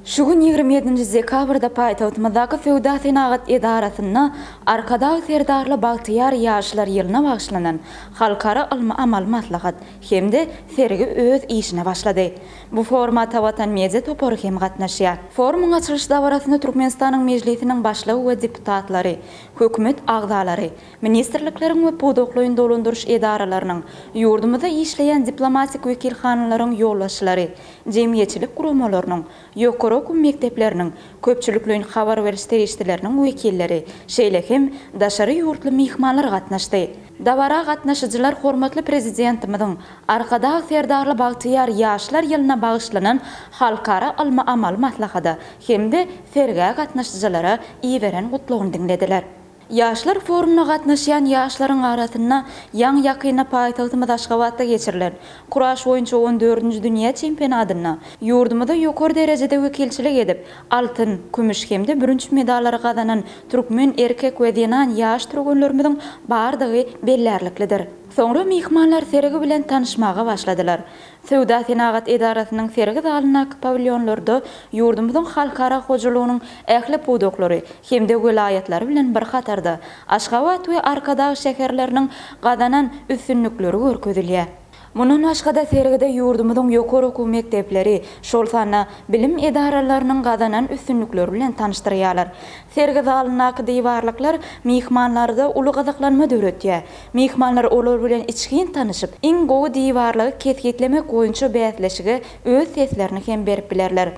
Şu gün 27 dekabrda paýtagtymyzdaky Söwda-senagat edarasynda Arkadag Serdarly bagtyýar ýaşlar ýylyna bagyşlanan halkara ylmy-amaly maslahat hem-de sergi öz işine başlady. Bu foruma Atavatan Media topary hem gatnaşýar. Forumyň açylyş dabarasyna Türkmenistanyň Mejlisiniň Başlygy we deputatlary, Hökümet agzalary, ministrlikleriň we pudaklaýyn dolandyryş edaralarynyň, ýurdumyzda işleýän diplomatik wekilhanalaryň ýolbaşçylary, jemgyýetçilik guramalarynyň, ýokary okuw mekdepleriniň, köpçülikleýin habar beriş serişdeleriniň wekilleri, şeýle hem daşary ýurtly myhmanlar gatnaşdy. Dabara gatnaşyjylar hormatly Prezidentimiziň Arkadag Serdarly bagtyýar ýaşlar ýylyna bagyşlanan halkara ylmy-amaly maslahata hem-de sergä gatnaşyjylara iberen gutlagyny diňlediler. Ýaşlar forumyna gatnaşýan ýaşlaryň arasynda ýaňy-ýakynda paýtagtymyz Aşgabatda geçirilen kuraş boýunça on dördünji dünýä çempionatynda ýurdumyza ýokary derejede wekilçilik edip, altyn, kümüş hem-de bürünç medallary gazanan türkmen erkek we zenan ýaş türgenlerimiziň bardygy bellärliklidir. Soňra myhmanlar sergi bilen tanyşmaga başladylar. Söwda-senagat edarasynyň sergi zalyndaky pawilýonlarda ýurdumyzyň halkara hojalygynyň ähli pudaklary hem-de welaýatlary bilen bir hatarda, Aşgabat we Arkadag şäherleriniň gazanan üstünlikleri görkezilýär. Mundan başga-da sergide ýurdumyzyň ýokary okuw mekdepleri, şol sanda bilim edaralarynyň gazanan üstünlikleri bilen tanyşdyrýarlar. Sergi zalyndaky diwarlyklar myhmanlarda uly gyzyklanma döretýär. Myhmanlar olar bilen içgin tanyşyp, iň gowy diwarlygy kesgitlemek boýunça bäsleşige öz seslerini hem berip bilerler.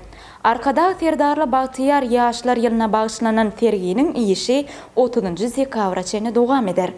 Arkadag Serdarly bagtyýar ýaşlar ýylyna bagyşlanan serginiň işi otuzynjy dekabra çenli dowam eder.